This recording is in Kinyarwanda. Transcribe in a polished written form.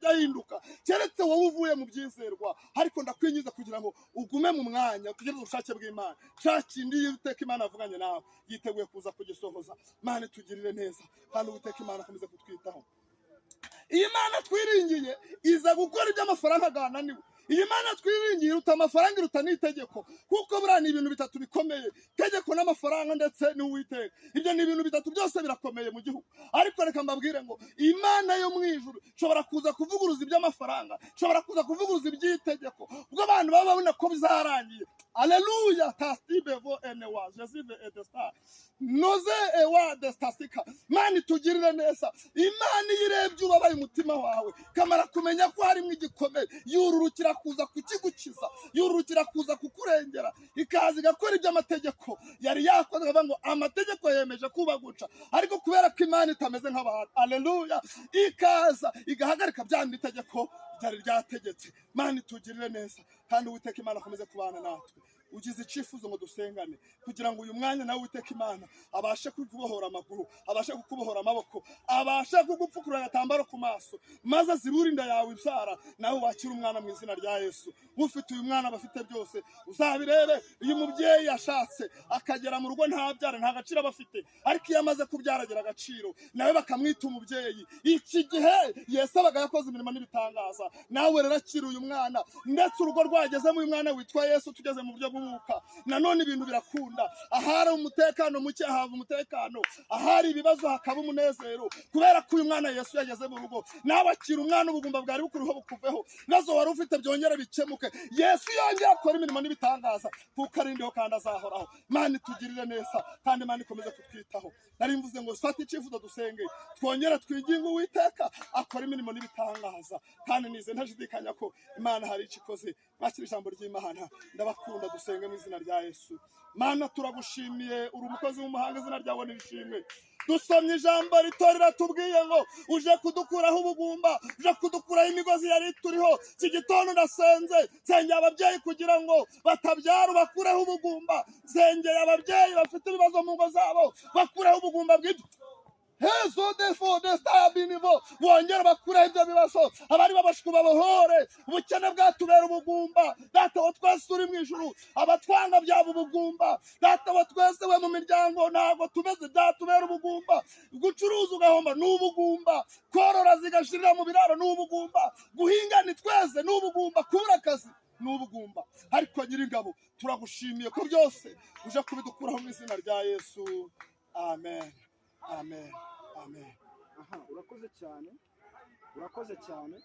Ahinduka keretse wowe uvuye mu byizerwa. Ariko ndakwinjiza kugira ngo ugume mu mwanya, utegereze ubushake bw'Imana. Cya kindi iyo Uwiteka Imana avuganye nawe, yiteguye kuza kugisohoza. Imana itugirire neza, kandi Uwiteka Imana akomeze kutwitaho. Iyi Mana twiringiye iza gukora ibyo amafaranga agananiwe. Iyi Mana twiringiye iruta amafaranga, iruta n'itegeko, kuko buriya ni ibintu bitatu bikomeye: itegeko n'amafaranga ndetse n'Uwiteka. Ibyo ni ibintu bitatu byose birakomeye mu gihugu. Ariko reka mbabwire ngo Imana yo mu ijuru ishobora kuza kuvuguruza iby'amafaranga, ishobora kuza kuvuguruza iby'itegeko, ubwo abantu baba babona ko bizarangiye. Aleluya! Tastibevo enewa jesive edesta noze ewa destasika. Mana itugirire neza. Imana iyo irebye ubabaye umutima wawe, kamara kumenya ko harimo igikomere, yururukira kuza kukigukiza, yururukira kuza kukurengera, ikaza igakora ibyo amategeko yari yakoze. Akavuga ngo amategeko yemeje kubaguca, ariko kubera ko Imana itameze nk'abantu, aleluya, ikaza igahagarika bya bindi itegeko ryari ryategetse. Mana itugirire neza, kandi Uwiteka Imana akomeze kubana natwe. Ugize icyifuzo ngo dusengane kugira ngo uyu mwanya nawe Uwiteka Imana abashe kukubohora amaguru, abashe kukubohora amaboko, abashe kugupfukura agatambaro ku maso, maze azibure inda yawe ibyara, nawe wakire umwana mu izina rya Yesu. Ufite uyu mwana bafite byose. Uzabirebe, iyo umubyeyi yashatse akagera mu rugo ntabyara, nta gaciro aba afite, ariko iyo amaze kubyara agira agaciro, nawe bakamwita umubyeyi. Iki gihe Yesu abaga yakoze imirimo n'ibitangaza. Nawe rero akira uyu mwana, ndetse urugo rwagezemo uyu mwana witwa Yesu, tugeze mu buryo bw'umwuka, nanone ibintu birakunda. Ahari umutekano muke haba umutekano, ahari ibibazo hakaba umunezero, kubera ko uyu mwana Yesu yageze mu rugo. Nawe akira umwana, ubugumba bwari bukuriho bukuveho, ibibazo wari ufite byongere bikemuke, Yesu yongere akora imirimo n'ibitangaza, kuko arindiho kandi azahoraho. Imana itugirire neza, kandi Imana ikomeze kutwitaho. Nari mvuze ngo fate icyifuzo, dusenge, twongere twinginge Uwiteka akora imirimo n'ibitangaza, kandi nize ntashidikanya ko Imana hari icyo ikoze. Mwakira ijambo ry'Imana. Ndabakunda. Dusenge mu izina rya Yesu. Mana, turagushimiye, uri umukozi w'umuhanga, izina ryawe nirishimwe. Dusomye ijambo rito riratubwiye ngo uje kudukuraho ubugumba, uje kudukuraho imigozi yari turiho. Iki gitondo ndasenze, nsengeye ababyeyi kugira ngo batabyara bakureho ubugumba, nsengeye ababyeyi bafite ibibazo mu ngo zabo, bakureho ubugumba bw'ibyo hezo defo destabinivo, bongere bakureho ibyo bibazo, abari babashwe babohore. Ubukene bwatubera ubugumba. Data wa twese uri mu ijuru, abatwanga byaba ubugumba. Data wa twese we, mu miryango ntabwo tumeze, byatubera ubugumba. Gucuruza ugahomba ni ubugumba, korora zigashirira mu biraro ni ubugumba, guhinga ni tweze ni ubugumba, kubura akazi ni ubugumba. Ariko Nyiringabo, turagushimiye ko byose uje kubidukuraho mu izina rya Yesu. Amen, amen, amen. Aha, urakoze cyane, urakoze cyane.